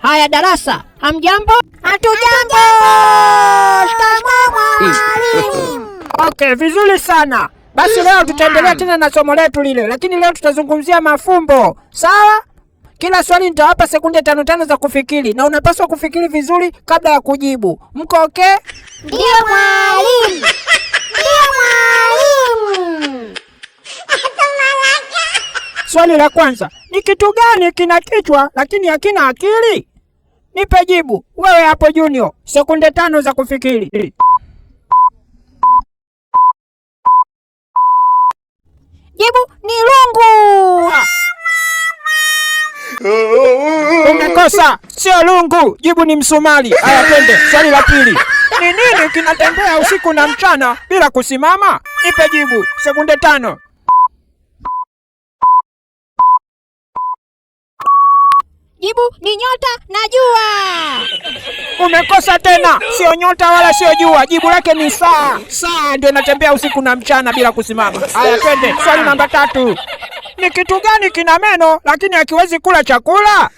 Haya darasa, hamjambo? Hatujambo. Shikamoo mwalimu. Okay, vizuri sana. Basi leo tutaendelea tena na somo letu lile, lakini leo tutazungumzia mafumbo. Sawa? Kila swali nitawapa sekunde tano tano za kufikiri na unapaswa kufikiri vizuri kabla ya kujibu. Mko okay? Ndio mwalimu. Ndio mwalimu. Swali la kwanza, ni kitu gani kina kichwa lakini hakina akili? Nipe jibu wewe hapo Junior, sekunde 5 za kufikiri. Jibu ni lungu. Umekosa, sio lungu, jibu ni msumari. Haya, twende swali la pili. Ni nini kinatembea usiku na mchana bila kusimama? Nipe jibu, sekunde 5. Jibu ni nyota na jua. Umekosa tena, sio nyota wala sio jua, jibu lake ni saa. Saa ndio inatembea usiku na mchana bila kusimama. Haya, twende swali namba 3. Ni kitu gani kina meno lakini hakiwezi kula chakula?